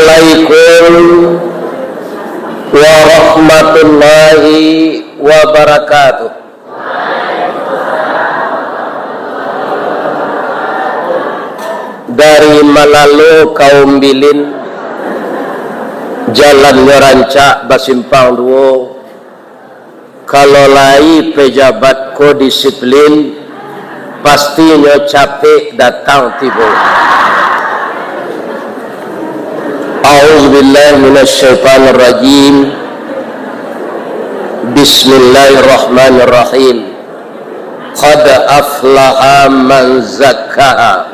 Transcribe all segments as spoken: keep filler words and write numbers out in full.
Assalamualaikum warahmatullahi wabarakatuh. Dari malalo kaum bilin, jalannyo rancak basimpang duo. Kalau lai pejabat ko disiplin, pastinyo capek datang tibo. A'udzubillahi minasyaitonirrajim. Bismillahirrahmanirrahim. Qad aflaha man zakkaha,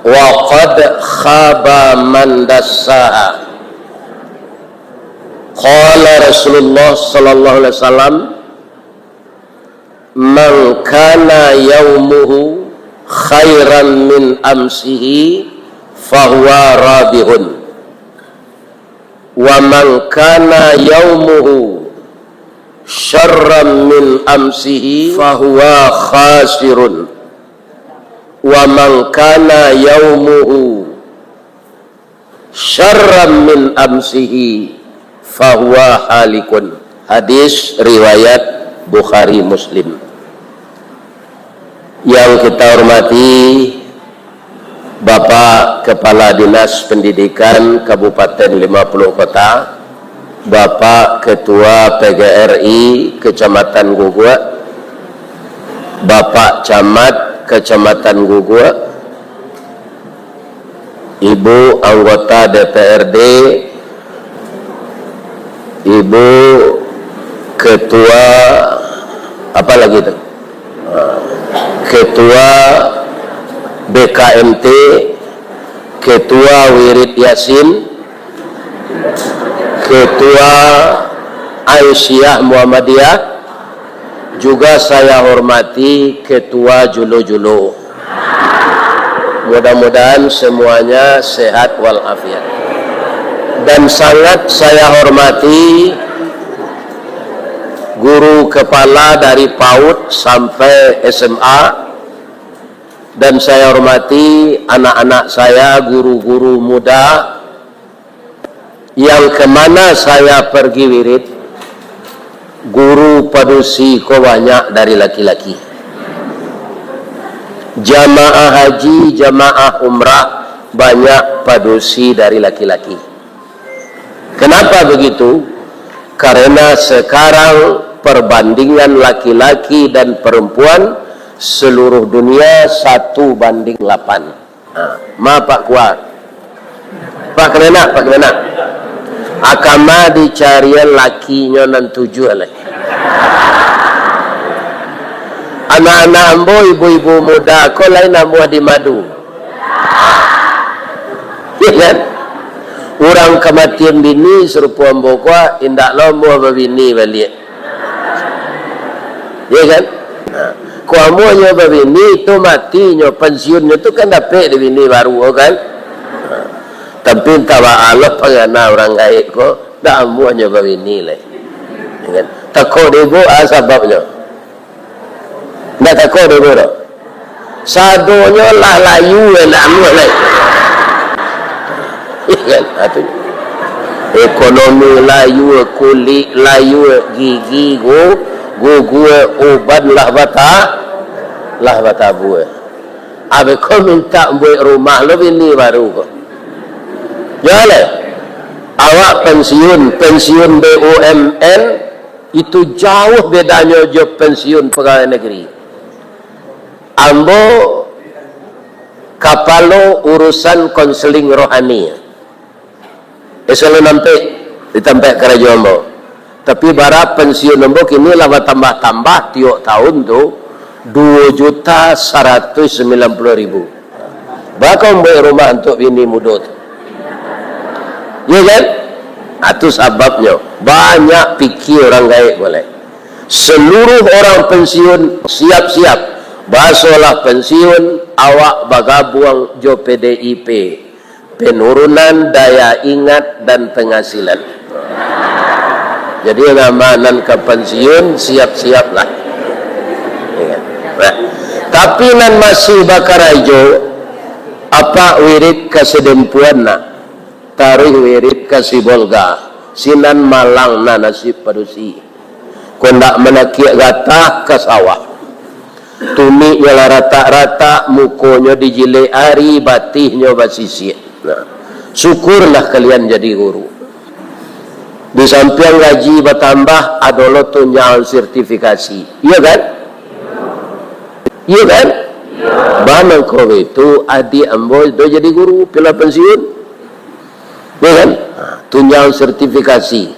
wa qad khaba man dassaha. Qala Rasulullah sallallahu alaihi wasallam, "Man kana yaumuhu khairan min amsihi, fahuwa rabihun. Wa man kana yaumuhu syarran min amsihi, fahuwa khasirun. Wa man kana yaumuhu syarran min amsihi, fahuwa halikun." Hadis riwayat Bukhari Muslim. Yang kita hormati Bapak Kepala Dinas Pendidikan Kabupaten Lima Puluh Kota, Bapak Ketua P G R I Kecamatan Guguak, Bapak Camat Kecamatan Guguak, Ibu anggota D P R D, Ibu ketua, apa lagi tu? Ha, ketua B K M T, ketua Wirid Yasin, ketua Aisyah Muhammadiyah, juga saya hormati ketua Julo-Julo. Mudah-mudahan semuanya sehat walafiat. Dan sangat saya hormati guru kepala dari PAUD sampai S M A, dan saya hormati anak-anak saya, guru-guru muda, yang kemana saya pergi wirid, guru padusi ko banyak dari laki-laki. Jamaah haji, jamaah umrah, banyak padusi dari laki-laki. Kenapa begitu? Karena sekarang perbandingan laki-laki dan perempuan seluruh dunia satu banding lapan. Ha, ma Pak Kua. Pak Kemenak, Pak Kemenak. Akama dicarian lakinyo nan tujuah lai. Anak-anak ambo, ibu-ibu muda ko lai namuah di madu. Ya kan? Urang kamatian bini sarupo ambo ko, indak lo amuah babini baliak. Ya kan? Nah, ko amuahnyo babini tu matinyo, pensiunnyo tu kan dapek di bini baru kan? Nah, tapi entah baa lo pangana urang gaek ko, ndak amuahnyo babini lai. Ya kan? Tako dek ibu, ah, sababnyo. Ndak tako dek ibu doh. Sadonyo lah layua, ndak amuah lai. Kan? Ha, tu. Ekonomi layua, kulik layua, gigi gu-, gugua, uban lah bata-, lah batabua. Abih ko mintak buek rumah lo bini baru ko. Yo lai. Awak pensiun, pensiun B U M N itu jauh bedanyo jo pensiun pegawai negeri. Ambo kapalo urusan konseling rohani. Eselon ampek di tampek karajo ambo. Tapi bara pensiun ambo kini lah batambah-tambah tiok tahun tu, duo juta saratuih sambilan puluah ribu. Baa ko mambuek rumah untuak bini mudo tu. Yo kan? Itu sababnyo. Banyak pikia urang gaek ko lai. Seluruh orang pensiun, siap-siap. Basolah pensiun, awak bagabuang jo P D I P. Penurunan daya ingat dan penghasilan. Jadi, nan aman nan ka pensiun, siap-siaplah. Yo kan? Nah, tapi nan masih bakarajo, apak wirid ka sadempuan nak. Taruih wirid ka Sibolga, sinan malang nan nasib padusi. Kok ndak manakiak gatah ka sawah. Tumiknyo lah ratak-ratak, mukonyo dijilek ari, batihnyo basisiak. Nah, syukurlah kalian jadi guru. Di sampiang gaji batambah, ado lo tunjangan sertifikasi. Iyo kan? Iyo kan? Bana kok itu, adiak ambo do jadi guru, pila pensiun. Iyo kan? Ha, tunjangan sertifikasi.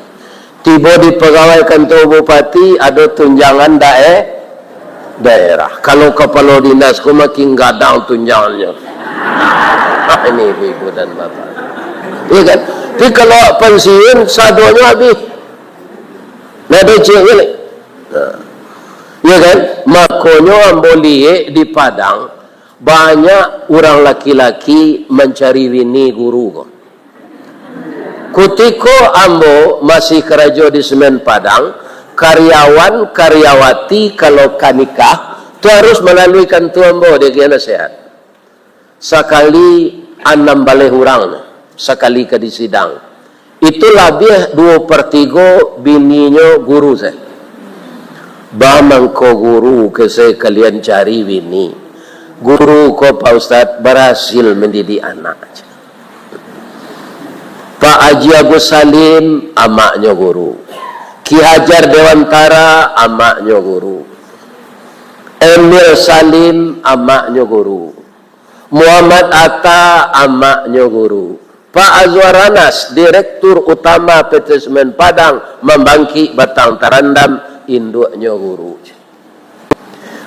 Tibo di pagawai kantor bupati, ado tunjangan dae-, daerah. Kalau kapalo dinas ko makin gadang tunjangannyo. Ini ibu-ibu dan bapak. Iyo kan? Tapi kalau pensiun, sadonyo habis. Nah, ado ciek ni. Nah. Iyo kan? Makonyo ambo liek di Padang, banyak urang laki-laki mancari bini guru ko. Kutiko ambo masih karajo di Semen Padang, karyawan, karyawati kalau ka nikah, tu harus malalui kantua ambo, diagiah nasihat. Sakali anam baleh urang, sakali ka disidang. Itu labiah duo per tigo bininyo guru se. Ba mangko guru ke se kalian cari bini. Guru ko, Pak Ustaz, barasil mandidik anak. Pak Haji Agus Salim, amaknyo guru. Ki Hajar Dewantara, amaknyo guru. Emil Salim, amaknyo guru. Muhammad Atta, amaknyo guru. Pak Azwar Anas, Direktur Utama P T Semen Padang, Mambangkik Batang Tarandam, induaknyo guru.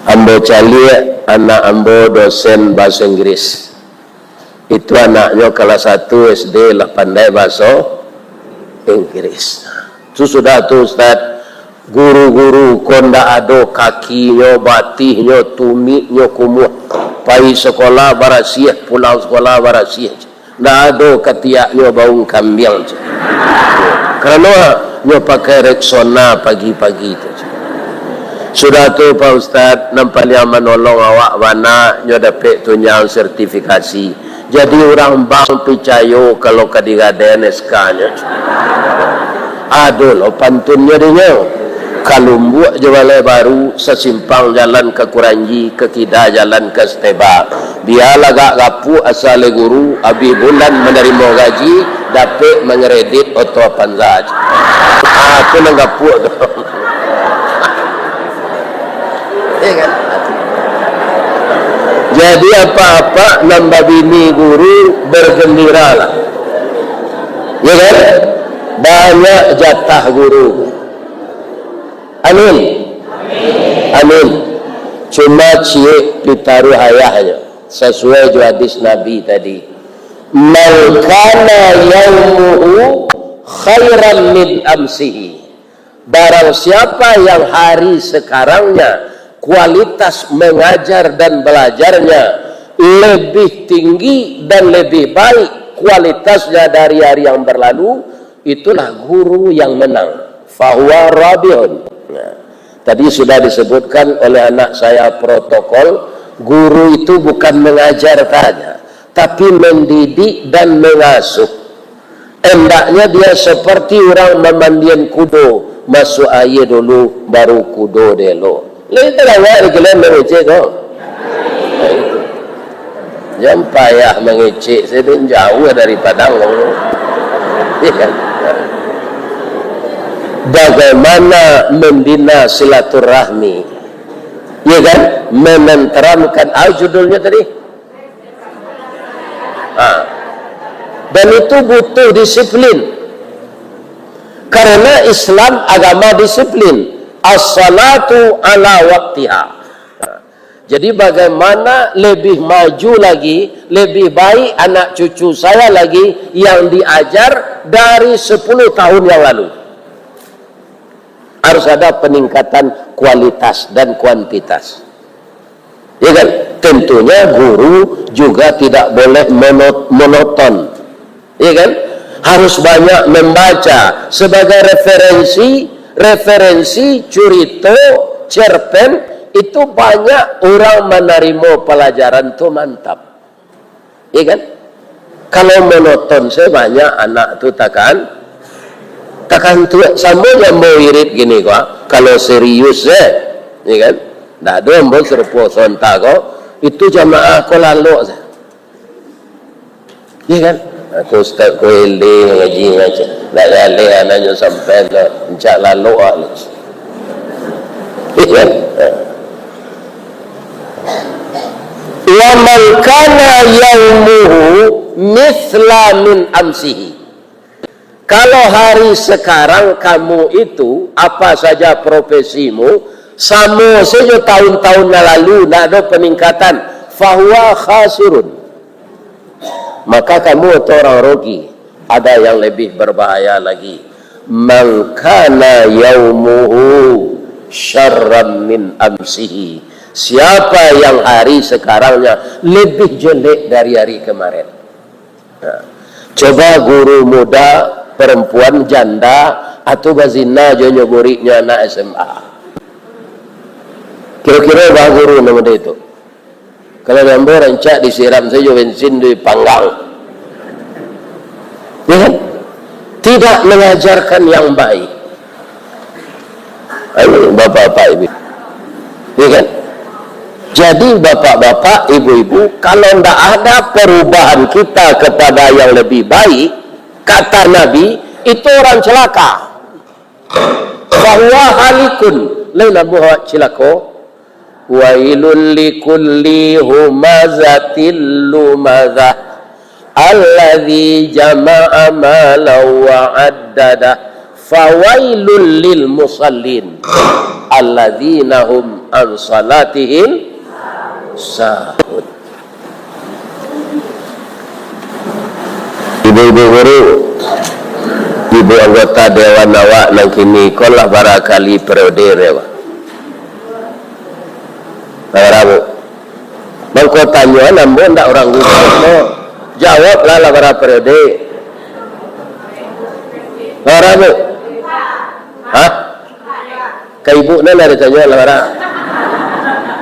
Ambo caliak anak ambo dosen bahaso Inggris. Itu anaknyo kalas satu S D lah pandai bahaso Inggris. Tu sudah tu, Ustaz, guru-guru ko ndak ado kakinyo, batihnyo, tumiknyo kumuah. Pai sekolah barasiah, pulang sekolah barasiah. Ndak ado katiaknyo baung kambiang, cek. Karano nyo pakai Rexona pagi-pagi tu, cek. Sudah tu, Pak Ustaz, nan paliang manolong awak bana, nyo dapek tunjang sertifikasi. Jadi urang bank picayo kalau ka digadaian S K-nyo, cek. Ado lo pantunnyo dinyo. Kalumbuak jo Balai Baru, sasimpang jalan ka Kuranji, ka kida jalan ka Steba. Bia lah agak gapuak asa lai guru, abih bulan manarimo gaji, dapek mangeredit oto Avanza. Ah, tu nan gapuak tu. Iyo kan? Jadi, apak-apak nan babini guru, bergembiralah. Iyo kan? Banyak jatah guru. Amin. Amin. Cuma ciek pitaruah ayahnyo, sasuai jo hadis Nabi tadi, "Man kana yaumuhu khairan min amsihi." Barang siapa yang hari sekarangnya kualitas mengajar dan belajarnya lebih tinggi dan lebih baik kualitasnya dari hari yang berlalu, itulah guru yang menang. Fahuwa rabihun. Nah, tadi sudah disebutkan oleh anak saya protokol, guru itu bukan mengajar saja, tapi mendidik dan mengasuh. Hendaknya dia seperti urang mamandian kudo, masuk aia dulu, baru kudo dielo. Lai tadanga di kalian mangecek ko? Jan payah mangecek, sajo jauah dari Padang ko. Iyo kan? Bagaimana membina silaturahmi? Iyo kan? Menenteramkan, ah, judulnya tadi? Ha. Dan itu butuh disiplin. Karena Islam agama disiplin. As-salatu ala waktiha. Jadi, bagaimana lebih maju lagi, lebih baik anak cucu saya lagi yang diajar dari sepuluh tahun yang lalu. Harus ada peningkatan kualitas dan kuantitas. Ya kan? Tentunya guru juga tidak boleh mono-, monoton. Ya kan? Harus banyak membaca sebagai referensi, referensi curito, cerpen, itu banyak orang menerima pelajaran tu mantap. Ya kan? Kalau monoton se banyak anak tu takan, takan tu samo jo ambo wirid kini ko, kalau serius se, ya kan? Ndak ado ambo sarupo sontak ko, itu jamaah ko lalok se. Ya kan? Aku ustaz ko ele ngaji ngaji. Ndak jaleh anaknyo sampai ndak, encak lalok ah. Ya kan? Wa man kana yaumuhu misla min amsihi. Kalau hari sekarang kamu itu, apa saja profesimu, samo sajo tahun-tahun nan lalu, ndak ado peningkatan, fahuwa khasirun. Maka kamu itu orang rugi. Ada yang lebih berbahaya lagi. Man kana yaumuhu syarran min amsihi. Siapa yang hari sekarangnya lebih jelek dari hari kemarin? Nah, coba guru muda, perempuan, janda, atau bazina jo nyo muridnyo anak S M A. Kiro-kiro bah guru nan model itu. Kalau di ambo rancak disiram sajo bensin di panggang. Ya kan? Tidak mengajarkan yang baik. Ayo, bapak-bapak, ibu. Ya kan? Jadi, bapak-bapak, ibu-ibu, kalau ndak ada perubahan kita kepada yang lebih baik, kata Nabi, itu orang celaka. Fahuwa halikun, lain ambo awak cilako. Wailul likulli humazatil lumazah. Alladzi jama'a malan wa addadah. Fawailul lil musallin. Alladzina hum an salatihim sahun. Ibu-ibu guru, ibu anggota dewan awak nan kini ko lah bara kali periode, Pak? Lah bara, Bu? Mangko tanyoan ambo ndak urang guru ko. Jawablah, lah bara periode. Lah bara, Bu? Hah? Ka ibu nan lah ditanyo lah bara.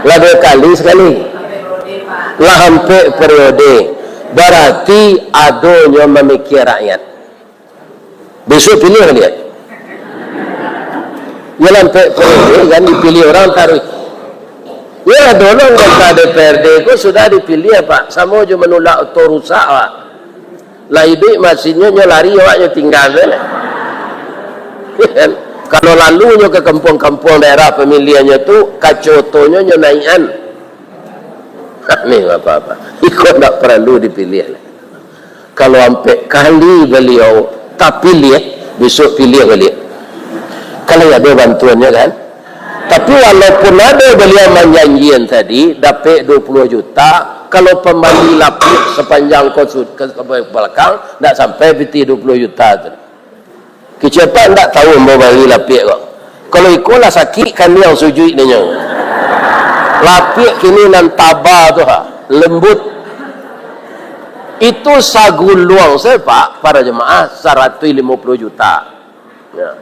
Lah dua kali sakali. Lah ampek periode. Barati adonyo mamikia rakyat. Besok pilih baliak. Yo lah ampek periode kan dipilih urang taruih. Yo lah dulu anggota D P R D ko sudah dipilih, Pak. Samo jo manulak oto rusak, Pak. Lah iduik masinnyo, nyo lari, awaknyo tingga se lah. Kan? Kalau lalu nyo ka kampuang-kampuang daerah pamiliannyo tu, kaco otonyo nyo naiakan. Ni apa-apa. Iko ndak paralu dipilih lah. Kalau ampek kali baliau tapilih, besok pilih baliak. Kalau ado bantuannyo kan? Tapi walaupun ado baliau manjanjian tadi, dapek dua puluah juta, kalau pambali lapiak sapanjang ko su-, ka, ka balakang, ndak sampai pitih dua puluah juta tu. Kecek Apak ndak tahu ambo bali lapiak ko. Kalau iko lah sakik kaniang sujuik dinyo. Lapiak kini nan taba tu ha, lembut. Itu saguluang sajo, Pak, para jemaah, saratuih limo puluah juta. Ya.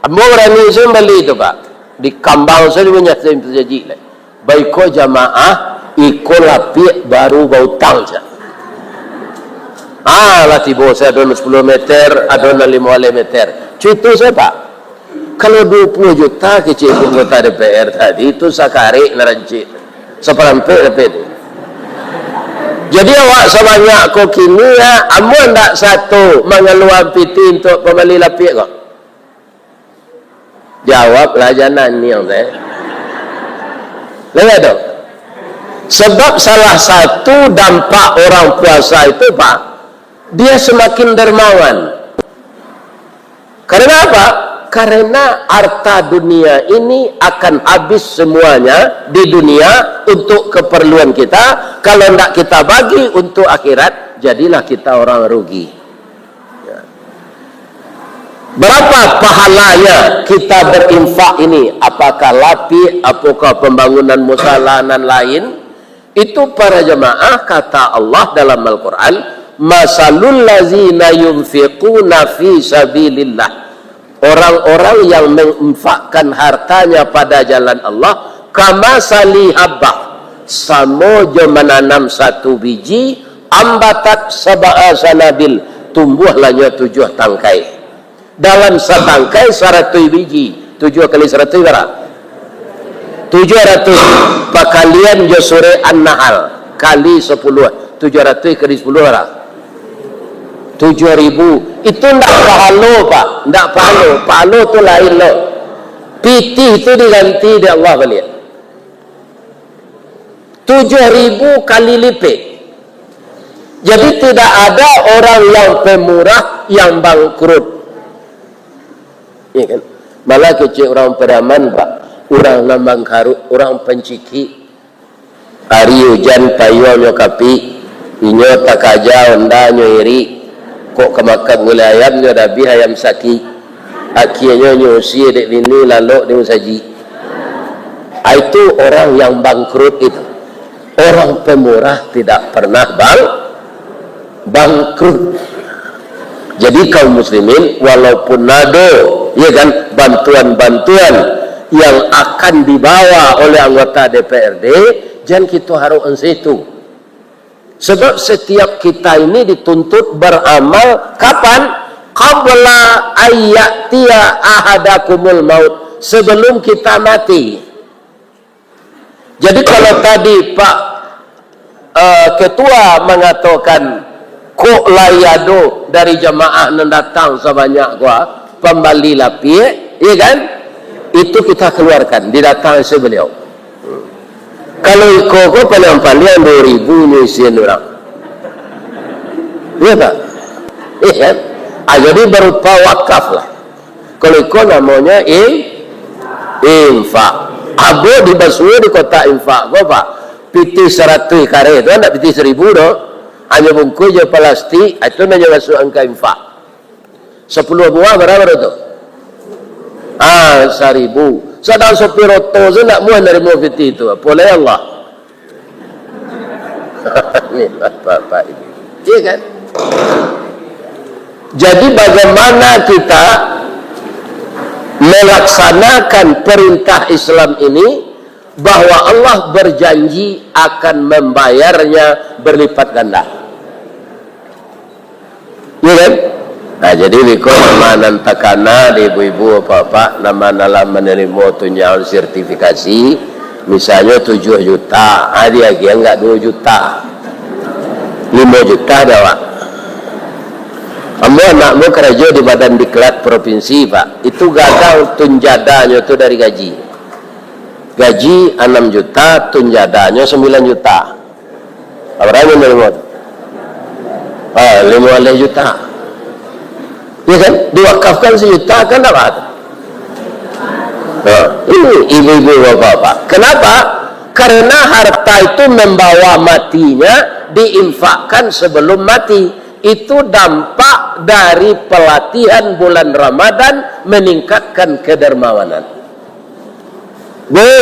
Ambo barani sajo mambali tu, Pak. Di kambang sajo punyo sajo tajadi lah. Baiko jamaah, iko lapiak baru bautang sajo. Ah, lah tibo sajo ado nan sapuluah meter, ado nan limo baleh meter. Cuitu sajo, Pak. Kalau dua puluah juta kecek anggota D P R tadi tu sakarek nan rancak. Saparampek dapek tu. Jadi awak sabanyak ko kini, ya, ambo ndak sato mangaluan pitih untuak pambali lapiak ko. Jawablah, jan naniang teh. Lah tu. Sebab salah satu dampak orang puasa itu, Pak, dia semakin dermawan. Karena apa? Karena harta dunia ini akan habis semuanya di dunia untuk keperluan kita. Kalau ndak kita bagi untuk akhirat, jadilah kita orang rugi. Ya. Berapa pahalanya kita berinfak ini? Apakah lapiak, apakah pembangunan musala nan lain? Itu para jemaah, kata Allah dalam Al-Quran, "Masalul lazina yunfiquna fi sabilillah." Orang-orang yang menginfakkan hartanya pada jalan Allah, kamasali habbah, samo jo mananam satu biji, Ambatat sab'a sanabil, tumbuahlah nyo tujuah tangkai. Dalam satangkai saratuih biji, tujuah kali saratuih bara? Tujuah ratuih. Pakalian jo surek An-Nahl, kali sapuluah, tujuah ratuih kali sapuluah bara? Tujuah ribu. Itu ndak pahalo, Pak. Ndak pahalo. Pahalo tu lain lo. Pitih tu diganti dek Allah baliak. Tujuah ribu kali lipek. Jadi, tidak ada orang yang pemurah yang bangkrut. Iya kan? Malah kecek urang Pariaman, Pak. Urang nan bangkrut, urang pancikik. Ari ujan payuangnyo kapik, inyo takaja onda nyo irik, kok ka makan gulai ayam nyo dabih ayam sakik. Akhianyo nyo usie dek bini lalok di musajik. Ah, itu orang yang bangkrut itu. Orang pemurah tidak pernah bang-, bangkrut. Jadi kaum muslimin, walaupun ado, ya kan, bantuan-bantuan yang akan dibawa oleh anggota D P R D, jan kito harok an situ. Sebab setiap kita ini dituntut beramal kapan? Qabla ayyatiya ahadakumul maut, sebelum kita mati. Jadi, kalau tadi Pak, eh, Ketua mangatokan, "Kok lai ado dari jamaah nan datang sabanyak ko, ah, pambali lapiak," iya kan? Itu kita keluarkan, didatangi baliau. Kalau iko ko paliang-paliang duo ribu nyo isian urang. Iya tak? Iya kan? Ah, jadi berupa wakaf lah. Kalau iko namonyo in-, infak. Abo di basuo di kotak infak ko, Pak. Pitih saratuih kareh tu, ndak pitih saribu doh. Hanyo bungkuih jo palastik, ah, itu nan nyo masuak ka infak. Sapuluah buah bara tu? Ah, saribu. Sadang sopir oto tu ndak muah narimo pitih tu. Apo lai Allah? Ni bapak-bapak ini. Iya kan? Jadi, bagaimana kita melaksanakan perintah Islam ini, bahwa Allah berjanji akan membayarnya berlipat ganda. Iya kan? Nah, jadi, biko nama nan takana di ibu-ibu, bapak-bapak, nama nan lah manarimo tunjangan sertifikasi, misalnyo tujuah juta, ah, diagiah ndak duo juta, limo juta dek awak. Ambo, anak ambo karajo di Badan Diklat Provinsi, Pak. Itu gadang tunjadanyo tu dari gaji. Gaji anam juta, tunjadanyo sambilan juta. Bara nyo narimo tu? Ah, limo baleh juta. Ya kan? Diwakafkan sajuta kan dapat. Nah, ini ibu-ibu, bapak-bapak. Kenapa? Karena harta itu membawa matinya, diinfakkan sebelum mati. Itu dampak dari pelatihan bulan Ramadan meningkatkan kedermawanan. Bu,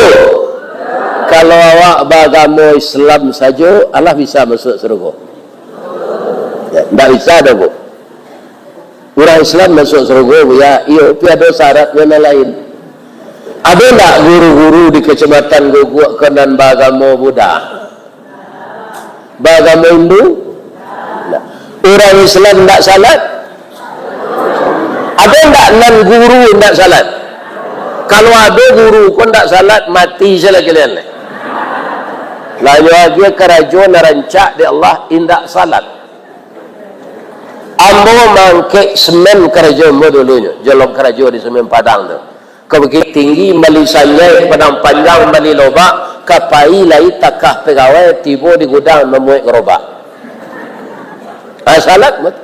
kalau awak baagamo Islam sajo, alah bisa masuak sarugo? Ya, ndak bisa doh, Bu. Urang Islam masuak sarugo, Bu, ya, iyo, tapi ado syaratnyo nan lain. Ado ndak guru-guru di Kecamatan Guguk ko nan baagamo Buddha? Baagamo Hindu? Nah. Urang Islam ndak salat? Ado ndak nan guru ndak salat? Kalau ado guru ko ndak salat, mati se lah kalian. Lah nyo agiah karajo nan rancak dek Allah, indak salat. Ambo maangkek semen karajo ambo dulunyo, jolong karajo di Semen Padang tu. Ka Bukittinggi, mali sanjai, Padang Panjang, mali lobak, ka pai lai takah pegawai, tibo di gudang mamuek garobak. Ah, salat, betul.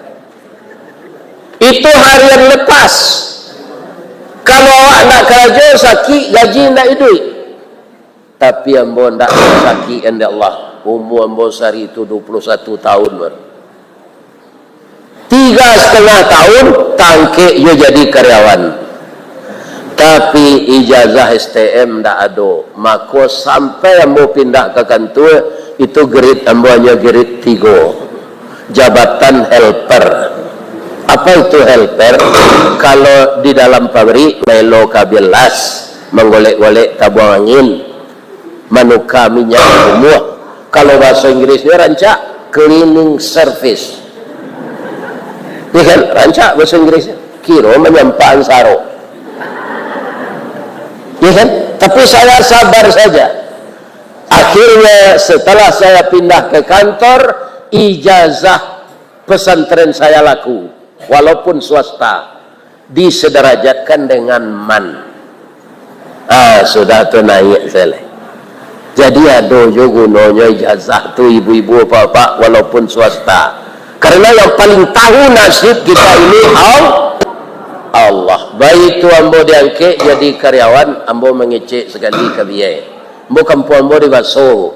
Itu harian lepas. Kalau awak ndak karajo, sakik, gaji ndak iduik. Tapi ambo ndak sakik, dek Allah. Umua ambo sari tu duo puluah satu taun baru. Tiga satangah taun, taangkek juo jadi karyawan. Tapi, ijazah S T M ndak ado. Mako, sampai ambo pindah ka kantua, itu grade ambo hanyo grade tigo. Jabatan helper. Apa itu helper? Kalau di dalam pabrik, maelo kabilas, manggolek-golek tabuang angin, manuka minyak bumbuah. Kalau bahaso Inggrisnyo rancak, cleaning service. Ya kan? Rancak bahasa Inggris. Kiro manyampahan saro. Ya kan? Tapi saya sabar saja. Akhirnya, setelah saya pindah ke kantor, ijazah pesantren saya laku, walaupun swasta, disederajatkan dengan man. Ah, sudah tu naik sajo. Jadi, ado jo gunonyo ijazah tu, ibu-ibu, bapak-bapak, walaupun swasta. Karena yang paling tahu nasib kita ini Al-, Allah. Baitu ambo diangkek jadi karyawan, ambo mangecek sakali ka biai. Ambo kampuang ambo di Baso.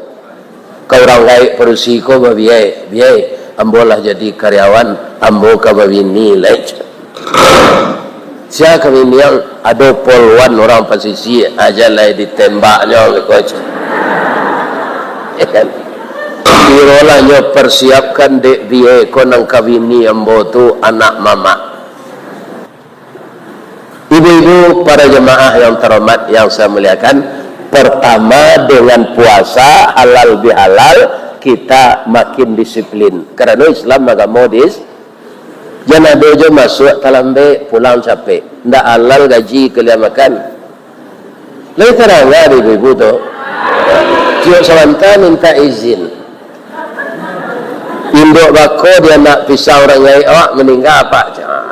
Ka urang gaek padusi ko babiai, "Biai, ambo lah jadi karyawan, ambo ka babini lai." Sia ka bini ang? Ado polwan urang pasisia, aja lai ditembaknyo, beko. Ya kan? Kirolah nyo persiapkan dek biai ko nan ka bini ambo tu anak mamak. Ibu-ibu, para jamaah yang terhormat, yang saya muliakan, pertama, dengan puasa halal bihalal, kita makin disiplin. Karena Islam agamo dis-, jan ado jo masuak talambek, pulang capek. Ndak halal gaji kalian makan. Lai tarang dek ibu-ibu tu. Tiok sabanta minta izin. Induak bako di anak pisang urang gaek awak, maningga apak.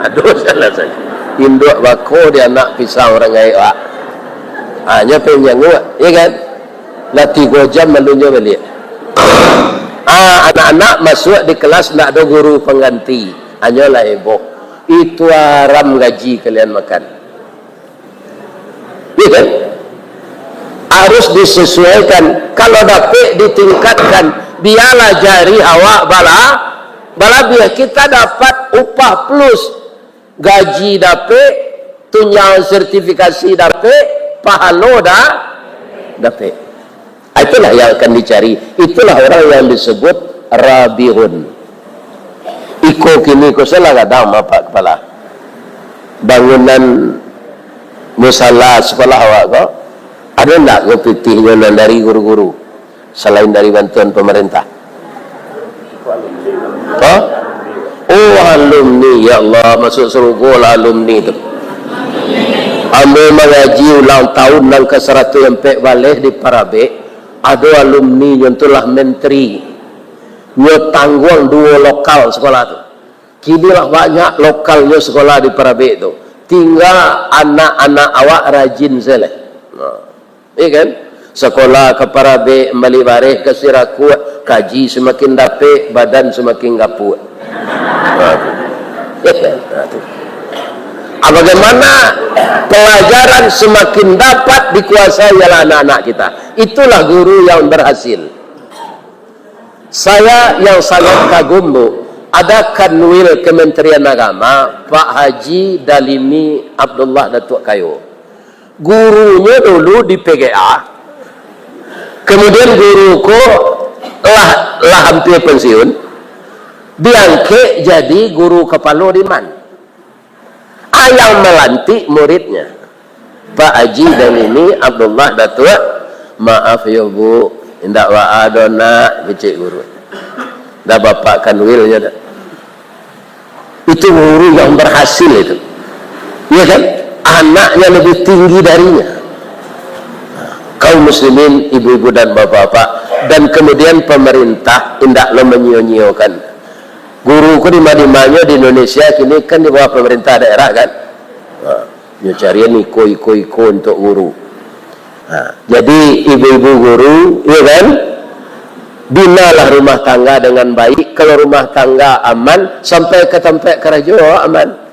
Aduh, salah sajo. Induak bako di anak pisang urang gaek awak. Hanyo penjanguk, ya kan? Lah tigo jam malunyo baliak. Ah, anak-anak masuak di kelas ndak ado guru pangganti. Hanyo lah heboh. Itu haram gaji kalian makan. Ya kan? Harus disesuaikan. Kalau dapek, ditingkatkan, biarlah jari awak bala-, balabiah. Kita dapat upah plus, gaji dapek, tunjangan sertifikasi dapek, pahalo da-, dapek. Ah, itulah yang akan dicari. Itulah orang yang disebut rabihun. Iko kini ko salah gadang, Bapak Kepala. Bangunan musala sekolah awak ko, ado ndak ko pitihnyo nan dari guru-guru, selain dari bantuan pemerintah? Hah? Oh, alumni, ya Allah, masuk surga lah alumni tu. Ambo mangaji ulang tahun nan ka saratuih ampek baleh di Parabek, ado alumni nyo tu lah menteri. Nyo tangguang duo lokal sekolah tu. Kini lah banyak lokalnyo sekolah di Parabek tu. Tingga anak-anak awak rajin sajo lai. Nah. Iya kan? Sekolah ka Parabek, mambali bareh ka Sirakuak, kaji samakin dapek, badan samakin gapuak. Nah, tu. Nah, tu. Ah, bagaimana pelajaran samakin dapat dikuasai oleh anak-anak kita? Itulah guru yang berhasil. Saya yang sangat kagum, Bu, ada Kanwil Kementerian Agama, Pak Haji Dalimi Abdullah Datuak Kayo. Gurunyo dulu di P G A, kemudian guru ko lah, lah hampir pensiun, diangkek jadi guru kapalo di man. Ah, yang malantik muridnya, Pak Haji Dalimi Abdullah Datuak. "Maaf yo, Bu, indak baa doh nak," kecek guru. Dah bapak Kanwilnyo dah. Itu guru yang berhasil itu. Iya kan? Anaknya lebih tinggi darinya. Kaum muslimin, ibu-ibu dan bapak-bapak, dan kemudian pemerintah indak lo menyio-nyiokan. Guru ko di ma-, di manyo di Indonesia kini kan di bawah pemerintah daerah kan? Ha, nyo carian iko, iko, iko untuk guru. Ha, jadi ibu-ibu guru, ya kan? Binalah rumah tangga dengan baik. Kalau rumah tangga aman, sampai ke tampek karajo aman.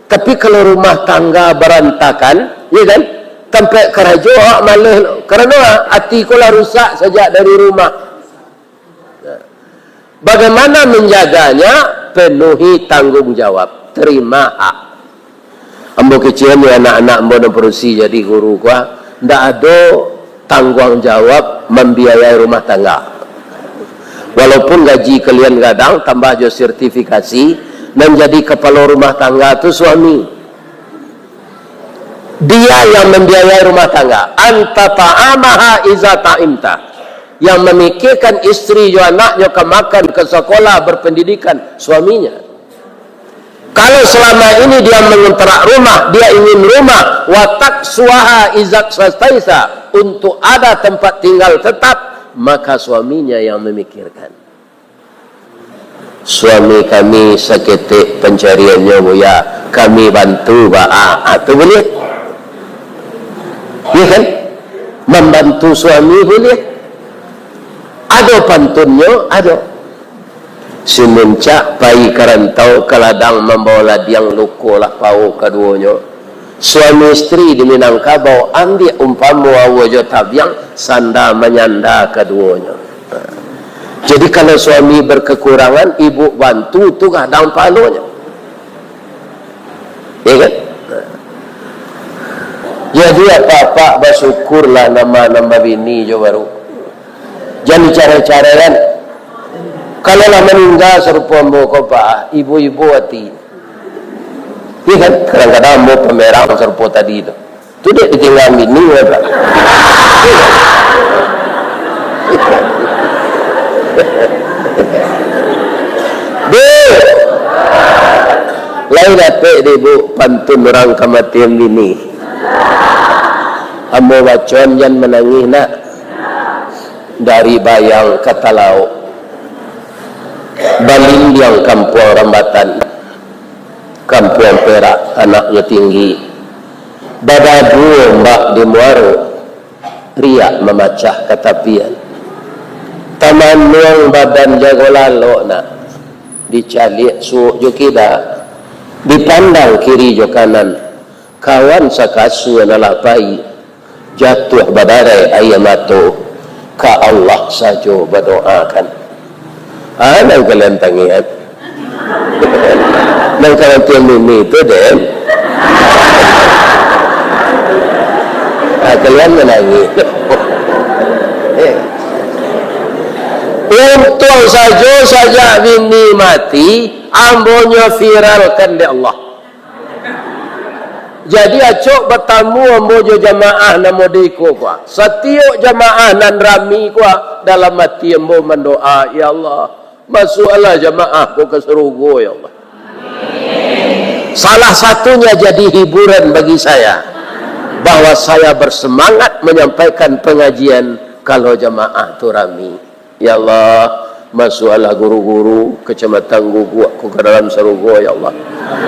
Tapi kalau rumah tangga barantakan, ya kan? Tampek karajo awak maleh. Karano ati ko lah rusak sajak dari rumah. Nah, bagaimana menjaganya? Penuhi tanggung jawab, terima hak. Ambo kecek ni anak-anak ambo nan padusi jadi guru ko, ndak ado tangguang jawab mambiayai rumah tangga. Walaupun gaji kalian gadang, tambah jo sertifikasi, nan jadi kapalo rumah tangga tu suami. Dia yang mambiayai rumah tangga. Anta ta'amaha iza ta'imta. Yang mamikirkan istri jo anaknyo ka makan, ka sakolah, berpendidikan, suaminya. Kalau selama ini dia mengontrak rumah, dia ingin rumah, watak suaha izak sastaisa, untuk ada tempat tinggal tetap, maka suaminya yang memikirkan. Suami kami saketek pancariannyo, Buya. Kami bantu, Ba. Ah, ah, tu buliah. Iya kan? Mambantu suami buliah. Ado pantunnyo, ado. Si Muncak pai ka rantau, ka ladang mambawa ladiang, luko lah pao kaduonyo. Suami istri di Minangkabau, ambiak umpamo aua jo tabiang, sanda manyanda kaduonyo. Jadi, kalau suami berkekurangan, ibu bantu, tu gadang pahalonyo. Ya kan? Jadi, apak-apak, basyukurlah nan ba-, nan babini jo baru. Jan dicarai-caraian. Kalau lah maningga sarupo ambo ko, Pak, ibo-ibo ati. Iya kan? Kadang-kadang ambo pamerang sarupo tadi tu. Tu dek ditingga bini, kan, Pak? Dek! Lai dapek dek, Bu, pantun urang kamatian bini. Ambo bacoan, jan manangih, nak. Dari Bayang ka Talaok, balindiang Kampuang Rambatan, Kampuang Perak, tanaknyo tinggi. Babadu ombak di muaro, riak mamacah ka tapian. Tamanuang badan jago lalok, nak, dicaliak suok jo kida, dipandang kiri jo kanan, kawan sakasua nan lah pai, jatuah badarai aia mato, ka Allah sajo badoakan. Ah, nan kalian tangian. Nan kalian tiang mimi tu, den. Ah, kalian manangih. Eh. Untuang sajo sajak bini mati, ambonyo viralkan dek Allah. Jadi, acok batamu ambo jo jamaah nan model iko, kuah. Satiok jamaah nan rami, kuah, dalam ati ambo mandoa, "Ya Allah, masuaklah jamaah ko ka sarugo, ya Allah." Salah satunya jadi hiburan bagi saya, bahwa saya bersemangat menyampaikan pengajian kalau jamaah tu rami. Ya Allah, masuaklah guru-guru Kecamatan Guguak ko ka dalam sarugo, ya Allah.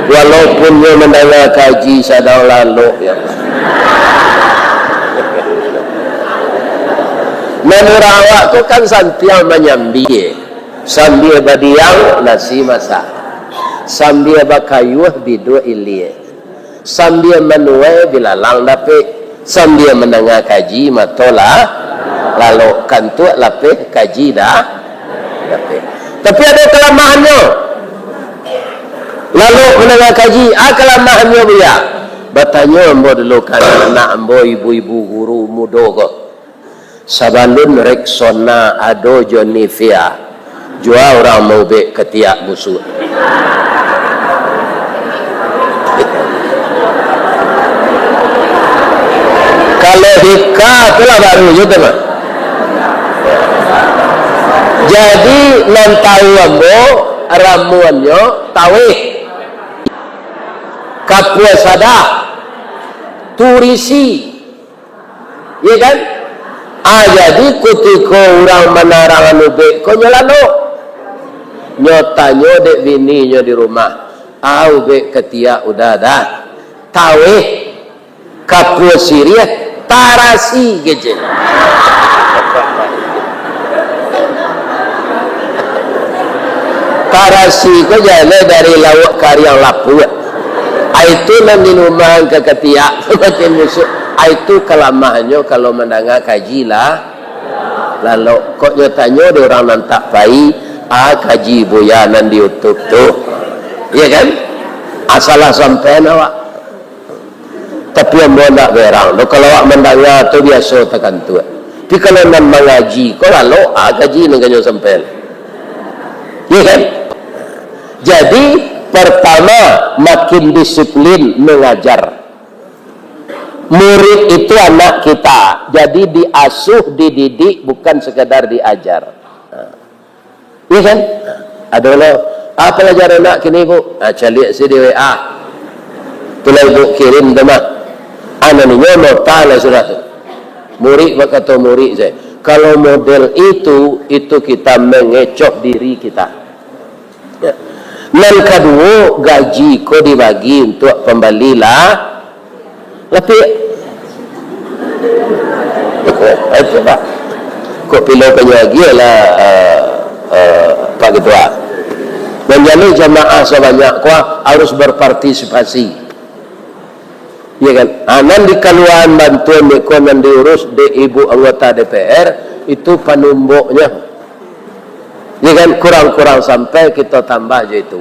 Walaupun nyo mandanga kaji sadang lalok, ya Allah. Nan urang awak tu kan santiang manyambia. Sambia badiang, nasi masak. Sambia bakayuah, biduak ilia. Sambia manuai, bilalang dapek. Sambia mandanga kaji, mato lah lalok, kantuak lapeh, kaji dah dapek. Tapi ado kalamahannyo. Lalok mandanga kaji, ah, kalamahannyo, Buya? Batanyo ambo dulu ka anak-anak ambo, ibu-ibu guru mudo ko. Sabalun Rexona ado jo Nivea, jua urang maubek katiak busuak. Kalau hika tu lah baru je tu mah. Jadi, nan tahu ambo, ramuannyo taweh, kapua sadah, turisi, Iya kan? Ah, jadi kutiko urang manarang anu ubek ko nyo lalok. Nyo tanyo dek bininyo di rumah, "Ah, ubek katiak udah dah? Taweh, kapua siriah, tarasi," kecek. Tarasi ko jaleh dari lauak kariang lapuak. Ai tu nan dilumahan ka katiak, makin busuk. Ai tu kalamahannyo kalau mandanga kaji lah. Lalok, kok nyo tanyo dek urang nan tak pai, ah, kaji buya nan di YouTube tu. Iya kan? Ah, salah sampaian awak. Tapi ambo ndak berang tu, kalau awak mandanga tu biaso takantuak. Tapi kalau nan mangaji, ko lalok, ah, kaji nan kanyo sampaian. Iya kan? Jadi, pertama, makin disiplin mengajar. Murid itu anak kita, jadi diasuh, dididik, bukan sekadar diajar. Nah. Iya kan? Ado lo, "Ah, palajaran nak kini, Bu?" Ah, caliak si di W A. Itulah ibu kirim tu mah. Anak ninyo nota lah sudah tu. Murid bakato murid saya, "Kalau model itu, itu kita mengecoh diri kita." Ya. Nan kaduo, gaji ko dibagi untuak pambali lah lapiak. Itu, Pak. Kok pilo kanyo agiah lah, eh, eh, Pak Ketua. Manjaleh jamaah sabanyak ko harus berpartisipasi. Ya kan? Ah, nan dikaluaan bantuan ko nan diurus dek ibu anggota D P R, itu panumboknyo. Ya kan? Kurang-kurang sampai kita tambah je itu.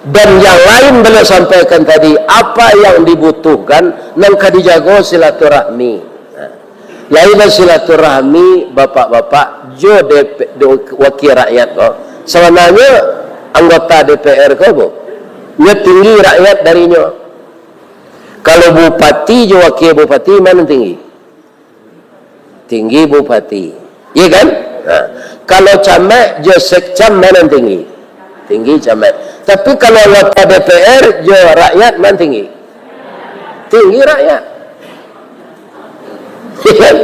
Dan yang lain beliau sampaikan tadi, apa yang dibutuhkan, nan ka dijago silaturahmi. Nah, lain silaturahmi bapak-bapak jo D P, do, wakil rakyat ko. Sabananyo anggota D P R ko, Bu, nyo tinggi rakyat darinyo. Kalau bupati jo wakil bupati, ma nan tinggi? Tinggi bupati. Iya kan? Nah, kalau camat jo sekcam, ma nan tinggi? Tinggi camat. Tapi kalau anggota D P R jo rakyat, ma nan tinggi? Tinggi rakyat. Iya kan?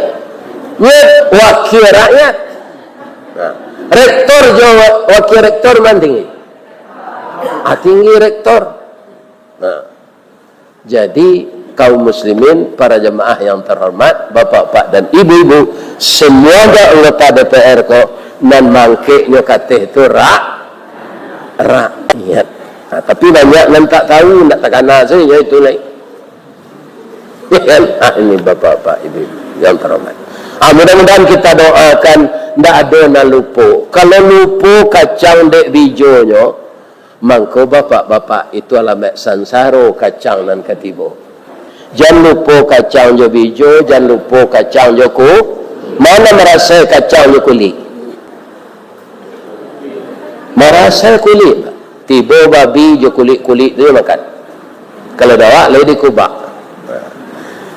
Nyo wakil rakyat. Nah, rektor jo wa-, wakil rektor, ma nan tinggi? Ah, tinggi rektor. Nah, jadi, kaum muslimin, para jamaah yang terhormat, bapak-bapak dan ibu-ibu, semuanya anggota D P R ko, nan mangkeknyo kateh tu ra-, rakyat. Nah, tapi banyak nan tak tahu, ndak takana sajo itu lai. Ya kan? Ah, ini bapak-bapak, ibu-ibu yang terhormat. Ah, mudah-mudahan kita doakan, ndak ado nan lupo. Kalau lupo kacang dek bijonyo, mangko bapak-bapak itu alamak sansaro kacang nan ka tibo. Jan lupo kacang jo bijo, jan lupo kacang jo ku-, ma nan marasai kacang jo kulik? Marasai kulik. Tibo babi jo kulik-kulik tu makan. Kalau dawak, lai dikubak.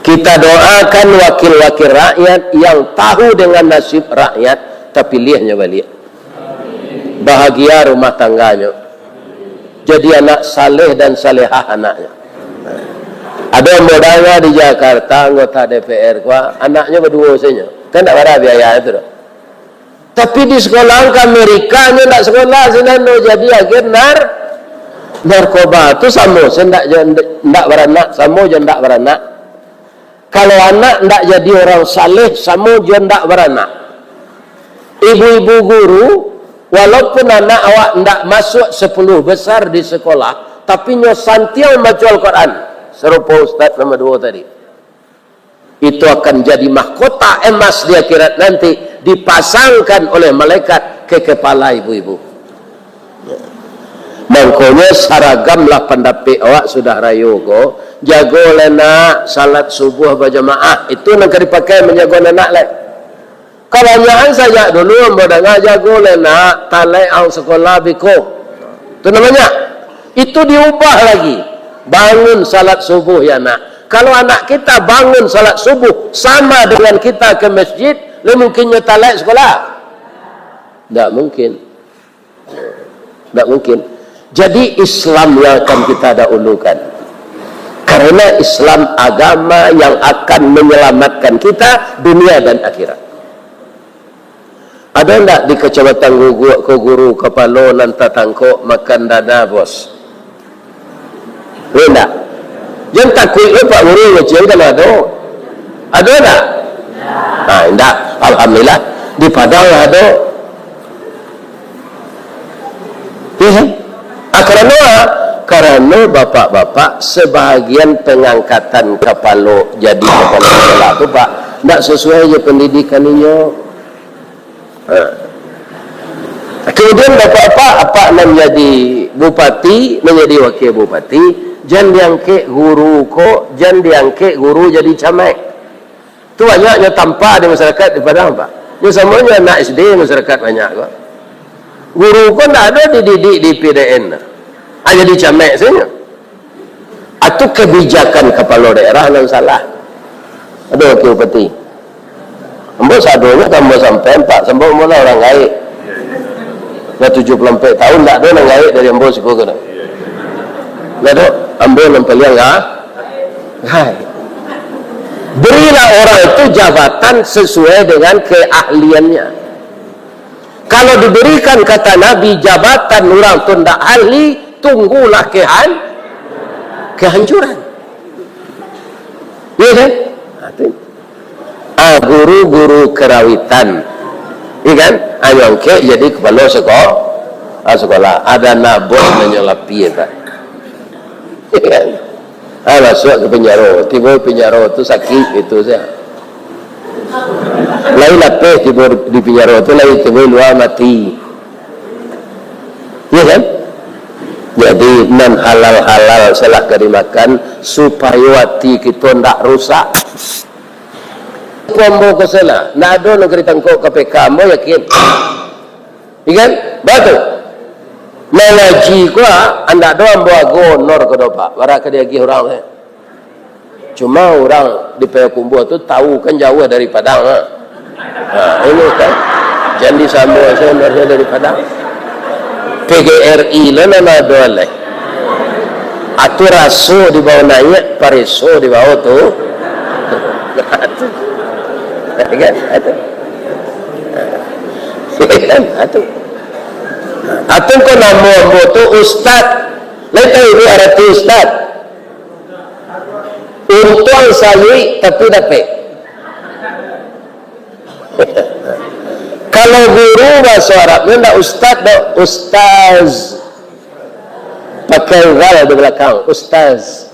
Kita doakan wakil-wakil rakyat yang tahu dengan nasib rakyat, tapiliahnyo baliak. Bahagia rumah tangganyo. Jadi anak saleh dan salehah anaknyo. Ado ambo danga di Jakarta, anggota D P R ko, anaknyo baduo sajo. Kan ndak bara biaya itu doh. Tapi di sekolah ka Amerika, nyo ndak sekolah sinan doh, jadi agen nar-, narkoba. Tu samo se ndak jo, ndak baranak, samo jo ndak baranak. Kalau anak ndak jadi orang saleh, samo jo ndak baranak. Ibu-ibu guru, walaupun anak awak ndak masuak sepuluh besar di sekolah, tapi nyo santiang mambaco Al-Quran, sarupo ustaz nomor duo tadi. Itu akan jadi mahkota emas di akhirat nanti, dipasangkan oleh malaikat ke kepala ibu-ibu. Mangkonyo, saragamlah pandapek awak sudah rayo ko. Jagolah, nak, salat subuah bajamaah. Itu nan ka dipakai manjago anak lai. Kabanyakan sajak dulu ambo danga, "Jagolah, nak, talek ang sakolah beko." Tu namanya. Itu diubah lagi. "Bangun salat subuh, ya, nak." Kalau anak kita bangun salat subuh sama dengan kita ke masjid, lai mungkin nyo talek sakolah? Ndak mungkin. Ndak mungkin. Jadi, Islam yang akan kita dahulukan. Karena Islam agama yang akan menyelamatkan kita dunia dan akhirat. Ado ndak di Kecamatan Guguak ko guru kapalo nan tatangkok makan dana, Bos? Ado ndak? Jan takuik lo, Pak Guru, ngecek kan ado. Ado ndak? Nah, indak. Alhamdulillah, di Padang lah ado. Iya kan? Ah, karano, ah, karano bapak-bapak, sebahagian pengangkatan kapalo jadi kapalo sekolah tu, Pak, ndak sesuai jo pendidikan inyo. Ha. Kemudian bapak-bapak, apak nan jadi bupati, nan jadi wakil bupati, jan diangkek guru ko, jan diangkek guru jadi camat. Tu banyak nyo tampa di masyarakat di Padang, Pak. Nyo samo nyo anak S D masyarakat banyak ko. Guru ko ndak ado dididik di P D N. Ah, jadi camat sajo. Atu Kebijakan kapalo daerah nan salah. Ado wakil bupati. Ambo sadonyo ka ambo sampaian, Pak, sambuik ambo lah urang gaek. Lah tujuah puluah ampek tahun, ndak ado nan gaek dari ambo siko ko. Ndak ado, ambo nan paliang ga-, gaek. Berilah orang itu jabatan sesuai dengan keahliannya. Kalau diberikan, kata Nabi, jabatan urang tu ndak ahli, tunggulah kehan-, kehancuran. Iya kan? Nah, tu. Ah, guru-guru karawitan. Iya kan? Ah, nyangkek jadi kepala seko-, ah, sekolah. Ada anak buah nyo lapie, Pak. Iya kan? Ah, masuk ke penjara. Tibo penjara tu sakit itu saja. Lain lapeh tibo di penjara tu, lain tibo luar mati. Iya kan? Jadi, nan halal-halal salah ka dimakan, supayo ati kito ndak rusak. Ambo ko salah, ndak ado nan ka ditangkok K P K, ambo yakin. Iya kan? Batua. Mangaji ko, ah, ndak ado ambo ago honor ko doh, Pak. Bara ka diagiah urang, eh. Cuma urang di Payakumbuah tu tahu kan jauah dari Padang, ha. Ha, ini kan. Jan disambung sajo dari Padang. P G R I lah nan ado alai. Atu raso di bawah naiak, pareso di bawah tu. Kan? Atu. Kan? Atu. Atu ko namo ambo tu ustad. Lai tahu ibu arati ustad? Untuang saluik, tapi dapek. Kalau guru bahaso Arabnyo ndak ustad doh, ustaz. Pakai zal di balakang, ustaz.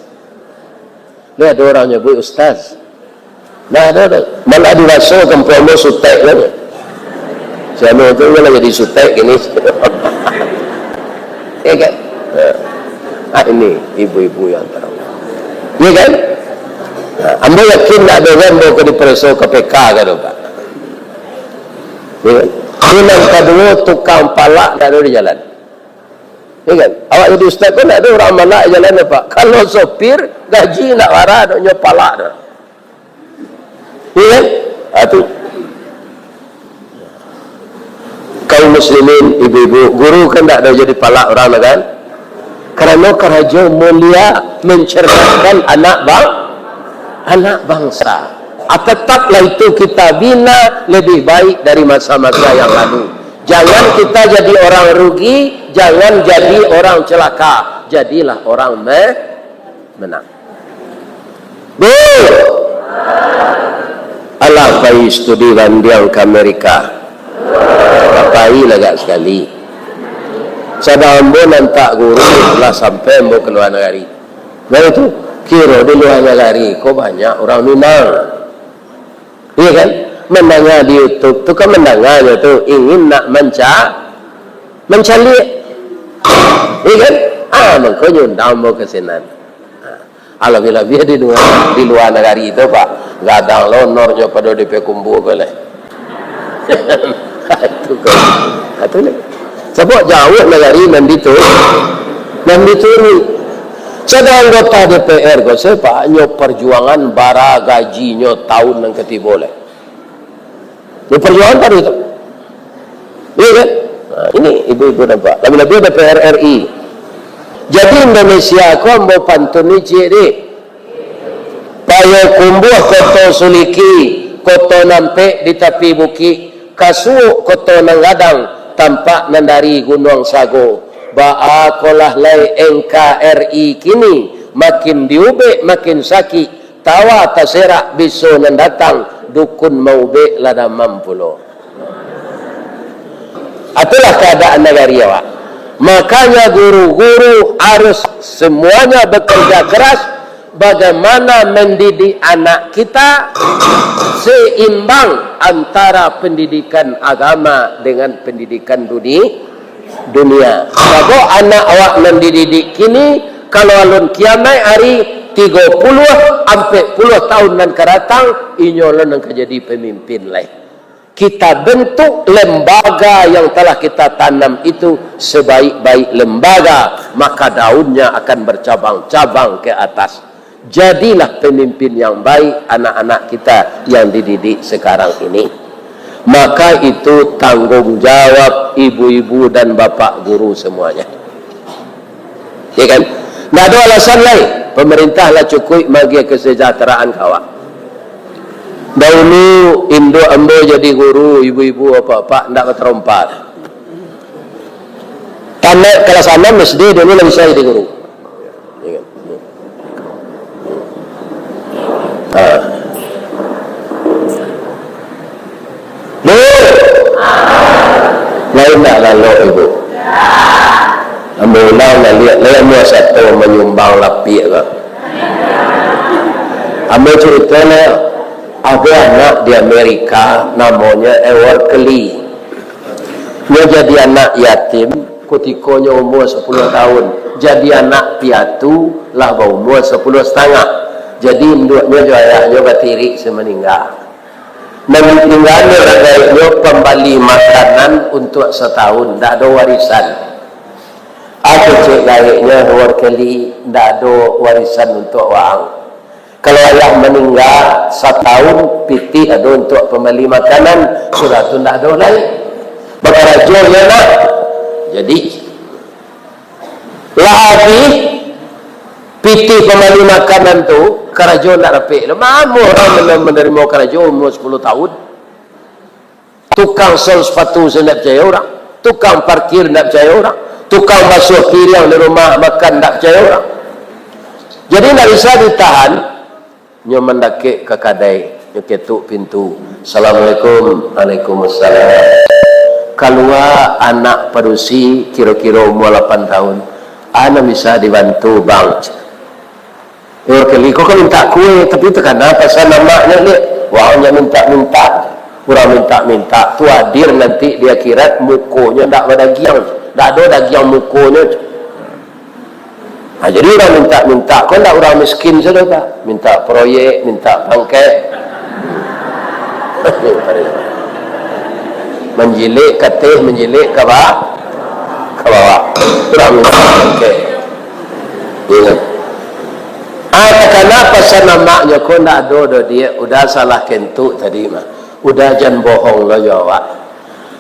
Ni ado urang nyabuik ustaz. Nah, ado, ado. Malah di baso kampuang ambo sutek kan. Si anu tu lah jadi sutek kini. Ya kan? Ah, ini ibu-ibu yang tahu. Ya kan? Nah, ambo yakin ndak ado ambo ka dipareso K P K ka tu, Pak. Ya kan? Yang kaduo, tukang palak ndak ado di jalan. Ya kan? Awak jadi ustaz pun ndak ado urang malak di jalan, Pak. Kalau sopir, gaji ndak bara, adonyo palak tu. Iya kan? Ah, tu. Kaum muslimin, ibu-ibu, guru kan ndak ado jadi palak urang tu kan? Karano karajo mulia mencerdaskan anak bang-, anak bangsa. Ah, tetaplah itu kita bina lebih baik dari masa-masa yang lalu. Jangan kita jadi orang rugi, jangan jadi orang celaka. Jadilah orang me-, menang. Bu! Alah pai studi bandiang ka Amerika. Pai lah agak sakali. Sadang ambo nan tak guru lah sampai ambo ka lua nagari. Nah itu, kiro di lua nagari ko banyak urang Minang. Iya kan? Mandanga di YouTube tu kan mandanganyo tu ingin nak manca-, mancaliak. Iya kan? Ah, mangkonyo undang ambo ka sinan. Ah, labiah-labiah di lua, di lua nagari tu, Pak. Gadang lo honornyo pado di Payakumbuah ko lai. Itu ko. Itu lai. Sabab jauah nagari nan ditu-, nan dituruik. Sadang anggota D P R ko, Pak, nyo parjuangan bara gajinyo taun nan katibo lai. Nyo parjuangan pado itu. Iya kan? Nah, ini ibu-ibu nampak. Labiah-labiah D P R R I. Jadi Indonesia ko ambo pantun ni ciek dek. Payakumbuah koto suliki, koto nampek di tapi bukik, kasuok koto nan gadang, tampak nan dari Gunuang Sago. Baa kolah lai N K R I kini, makin diubek makin sakik, tawa taserak biso nan datang, dukun maubek lah damam pulo. Itulah keadaan nagari awak. Makanya guru-guru harus semuanya bekerja keras bagaimana mendidik anak kita seimbang antara pendidikan agama dengan pendidikan duni-, dunia. Sabab anak awak nan dididik kini, kalau alun kiamaik ari tigo puluah, ampek puluah tahun nan ka datang, inyo lo nan ka jadi pemimpin lai. kita bentuk lembaga yang telah kita tanam itu sebaik-baik lembaga, maka daunnya akan bercabang-cabang ke atas. Jadilah pemimpin yang baik anak-anak kita yang dididik sekarang ini. Maka itu tanggung jawab ibu-ibu dan bapak guru semuanya. Ya kan? Ndak ado alasan lai. Pemerintah lah cukuik maagiah kesejahteraan ka awak. Dahulu induak ambo jadi guru, ibu-ibu, apak-apak, ndak ka tarompa. Tamat kelas anam S D dulu lah bisa jadi guru. Ya kan? Ha. Bu! Lain ndak lalok, Ibu? Ambo ulang baliak, lai ambo sato manyumbang lapiak ko. Ambo carito lah, ado anak di Amerika, namonyo Edward Kelly. Nyo jadi anak yatim kutiko nyo umua sapuluah tahun. Jadi anak piatu lah baumua sapuluah satangah. Jadi induaknyo jo ayahnyo batirik se maningga. Nan ditinggaan dek gaeknyo pambali makanan untuak satahun, ndak ado warisan. Ado cek gaeknyo, Edward Kelly, ndak ado warisan untuak waang. Kalau ayah maningga, satahun pitih ado untuak pambali makanan, sudah tu ndak ado lai. Bakarajo nyo nak. Jadi, lah abih pitih pambali makanan tu, karajo ndak dapek. Mano urang men-, manarimo karajo umur sapuluah tahun? Tukang sol sapatu se ndak picayo urang. Tukang parkir ndak picayo urang. Tukang basuah piriang di rumah makan ndak picayo urang. Jadi ndak bisa ditahan. Nyo mandakek ka kadai, nyo ketuk pintu. "Assalamualaikum." "Waalaikumsalam." Kalua anak padusi kiro-kiro umua lapan tahun. "Anu bisa dibantu, Bang?" Yo, kali ko kan minta kue, tapi takana pasan amaknyo, liak. Wah, nyo minta-minta. Urang minta-minta tu hadir nanti di akhirat, mukonyo ndak badagiang. Ndak ado dagiang mukonyo. Ha, jadi urang minta-minta ko ndak urang miskin sajo, Pak. Minta proyek, minta pangkek. Manjilik ka ateh, manjilik ka ba-, ka bawah. Urang minta pangkek. Iyo. Ah, takana pasan amaknyo ko ndak ado doh, Diak. Uda salah kentuk tadi mah. Uda jan bohong lo jo awak.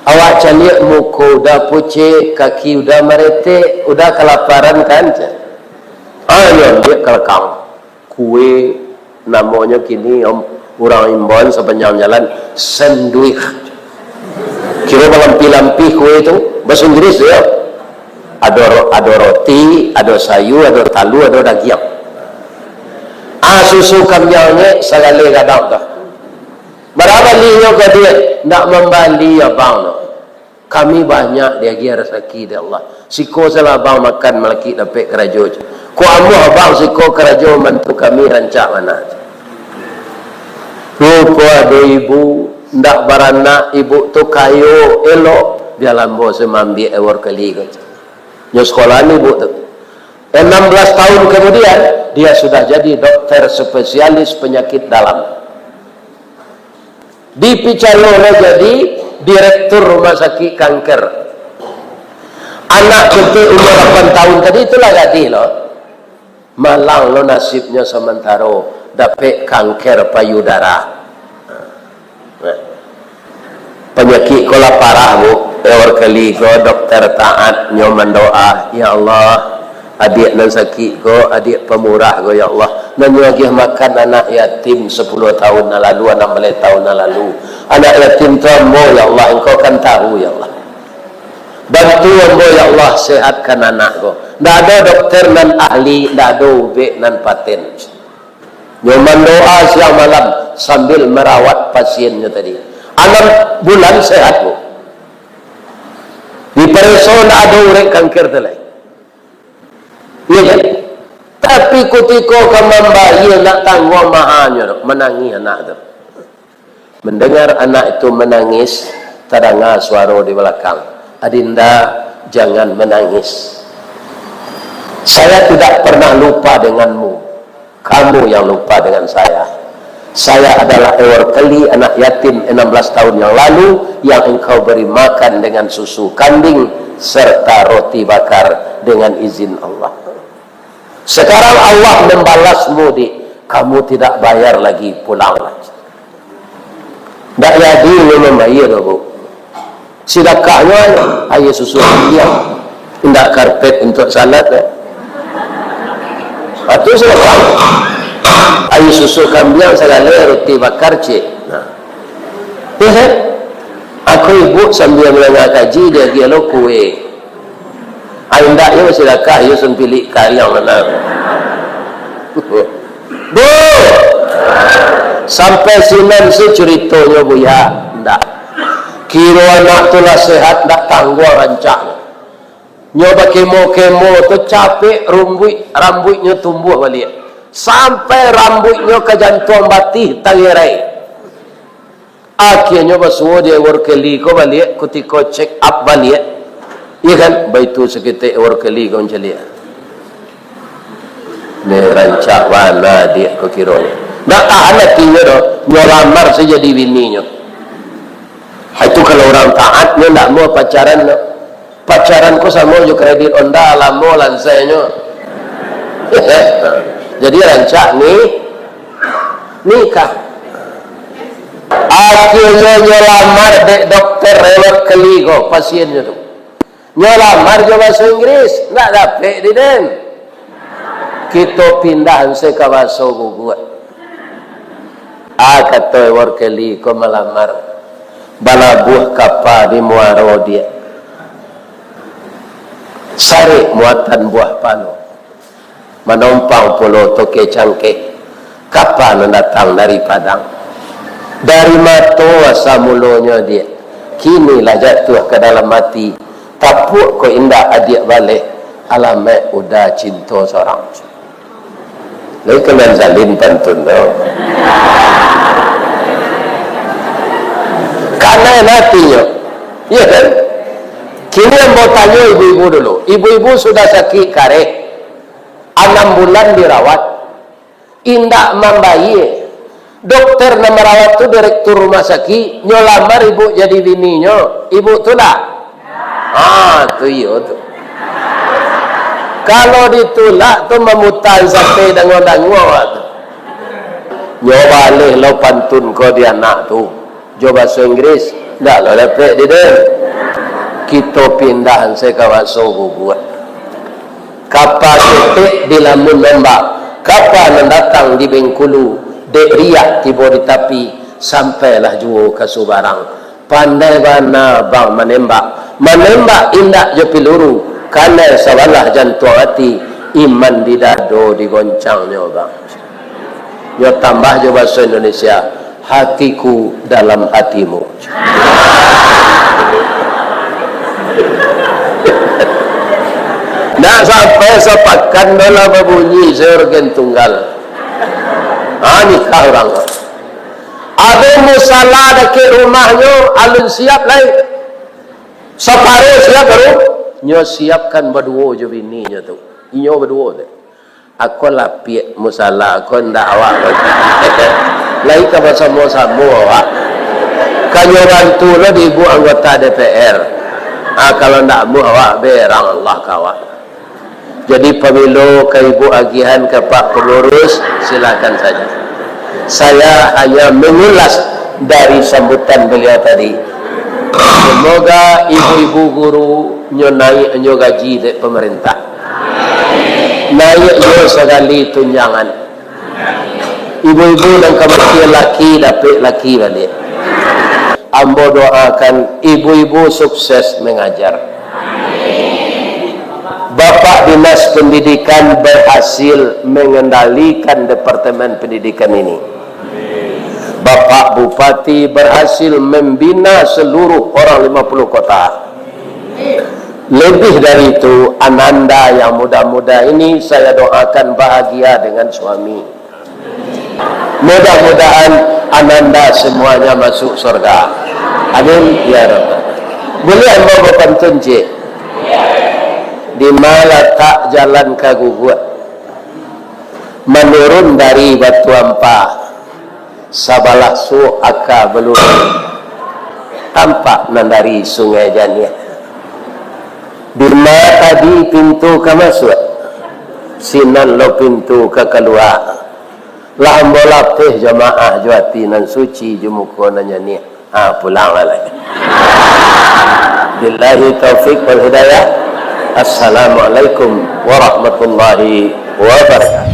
Awak caliak muko uda pucek, kaki uda maretek, uda kalaparan kan, cek. Ah, nyo ambiak kalakang. Kue namonyo kini, om, urang imbauan sapanjang jalan, sandwich. Kiro balampi-lampi kue tu, bahasa Inggris yo. Ado ro-, ado roti, ado sayur, ado talua, ado dagiang. Ah, susu kambiangnyo sagaleh gadang tu. Bara balihnyo ka Diak? Ndak mambali abang tu. Kami banyak diagiah rasaki dek Allah. Siko salah abang makan malakik dapek karajo. Ko ambo abang siko karajo mambantu kami rancak bana. Rupo ado ibu, ndak baranak, ibu tu kayo, elok, bialah ambo se maambiak Edward Kelly ko. Nyo sekolah ni ibu tu. Enam belas tahun kemudian, dia sudah jadi dokter spesialis penyakit dalam. Dipicayo lo jadi direktur rumah sakik kanker. Anak kecil umur lapan tahun tadi itulah gadih lo. Malang lo nasibnyo samantaro dapek kanker payudara. Panyakik ko lah parah, Bu. Edward Kelly ko, dokter taat nyo mandoa, "Ya Allah, adiak nan sakik ko, adiak pamurah ko, ya Allah. Nan nyo agiah makan anak yatim sapuluah tahun nan lalu, anam baleh tahun nan lalu. Anak yatim tu ambo, ya Allah, Engkau kan tahu, ya Allah. Bantu ambo, ya Allah, sehatkan anak ko." Ndak ado dokter nan ahli, ndak ado ubek nan paten. Nyo mandoa siang malam sambil marawat pasiennyo tadi. Anam bulan sehat, Bu. Dipareso ndak ado urek kanker tu lai. Iyo kan? Tapi kutiko ka mambayia, ndak tangguang mahanyo tu, manangih anak tu. Mendengar anak itu menangis, tadanga suaro di balakang, "Adinda, jangan menangis. Saya tidak pernah lupa denganmu. Kamu yang lupa dengan saya." Saya adalah Eworld Kelly, anak yatim enam belas tahun yang lalu, yang engkau beri makan dengan susu kambing serta roti bakar dengan izin Allah. Sekarang Allah membalasmu, Dik. Kamu tidak bayar lagi, pulanglah. Ndak jadi nyo mambayar doh, Bu. Sidakahnyo aia susu kambiang, indak karpet untuak salat, eh. Atu sidakah aia susu kambiang sagalo roti bakar, cek. Nah. Ya, kan? Aku ibu sambil mandanga kaji, diagiah lo kue. Ai, indak, iyo sidakah, iyo sampilik kariang mano. Bu! Sampai sinan se curitonyo, Buya? Ndak. Kiro anak tu lah sehat, ndak tangguang rancak. Nyo bakemo-kemo tu capek rumbuik, rambuiknyo tumbuah baliak. Sampai rambuiknyo ka jantuang batih tangerai. Akhianyo basuo di Eworld Kelly ko baliak, kutiko check up baliak. Iyo kan? Baitu saketek Eworld Kelly ko mancaliak. Neh, rancak bana diak ko kironyo. Ndak tahan atinyo doh, nyo lamar sajo jadi bininyo. Ha, itu kalau urang taat, nyo ndak mau pacaran doh. Pacaran ko samo jo kredit Honda, lamo lansainyo. Jadi rancak ni, nikah. Akhianyo nyo lamar dek dokter Eworld Kelly ko pasiennyo tu. Nyo lamar jo bahaso Inggris, ndak dapek di den. Kito pindah se ka bahaso guguak. Ah, kato Eworld Kelly ko malamar, balabuah kapa di muaro diak. Sarek muatan buah palo. Manompang pulo toke cangkeh, kapa nan datang dari Padang. Dari mato asa mulonyo diak, kini lah jatuah ka dalam ati. Tapuak ko indak adiak baleh, alamaik uda cinto sorang. Lai ka nan salin pantun tu. Kanai atinyo. Iyo kan? Kini ambo tanyo ibu-ibu dulu. Ibu-ibu sudah sakik kareh. Anam bulan dirawat, indak mambayie. Dokter nan marawat tu direktur rumah sakik, nyo lamar ibu jadi bininyo. Ibu tu lah. Ah, tu iyo tu. Kalau ditulak tu mamutan sate dango-dango tu. Nyo baleh lo pantun ko di anak tu. Jo bahaso Inggris, ndak lo dapek di den. Kito pindah se ka bahaso guguak. Kapa ketek di lamun ombak, kapa nan datang di Bengkulu, dek riak tibo di tapi, sampailah juo ka subarang. Pandai bana bang manembak, manembak indak jo piluru, kanai sabalah jantuang ati, iman di dado digoncangnyo bang. Nyo tambah jo bahaso Indonesia, hatiku dalam hatimu. Ndak sampai sapakan doh lah babunyi se organ tunggal. Ah, nikah urang. Ado musala dakek rumahnyo, alun siap lai. Saparo siap baru, nyo siapkan baduo jo bininyo tu. Inyo baduo tu. Ako lapiak musala ko, ndak awak bagi. Lai ka basamo-samo awak. Ka nyo bantu lo di ibu anggota D P R. Ah, kalau ndak amuah awak, berang Allah ka awak. Jadi, pabilo ka ibu agiahan ka Pak Pengurus, silakan saja. Saya hanya mengulas dari sambutan beliau tadi. Semoga ibu-ibu guru nyo naik nyo gaji dek pemerintah. Naik juo sagali tunjangan. Ibu-ibu nan ka mati laki, dapek laki baliak. Ambo doakan ibu-ibu sukses mengajar. Bapak Dinas Pendidikan berhasil mengendalikan Departemen Pendidikan ini. Bapak Bupati berhasil membina seluruh orang lima puluh kota. Lebih dari itu, ananda yang muda-muda ini saya doakan bahagia dengan suami. Mudah-mudahan ananda semuanya masuk surga. Amin, ya Rabbal. Buliah ambo bapantun, cik? Di ma latak jalan ka guguak? Manurun dari Batu Ampa. Sabalah suok aka balurus, tampak nan dari Sungai Janiah. Dima tadi pintu ka masuak, sinan lo pintu ka kalua. Lah ambo lapeh jamaah jo ati nan suci, jo muko nan janiah. Ha, pulang lah lai. Billahi taufik wal hidayah. Assalamualaikum warahmatullahi wabarakatuh.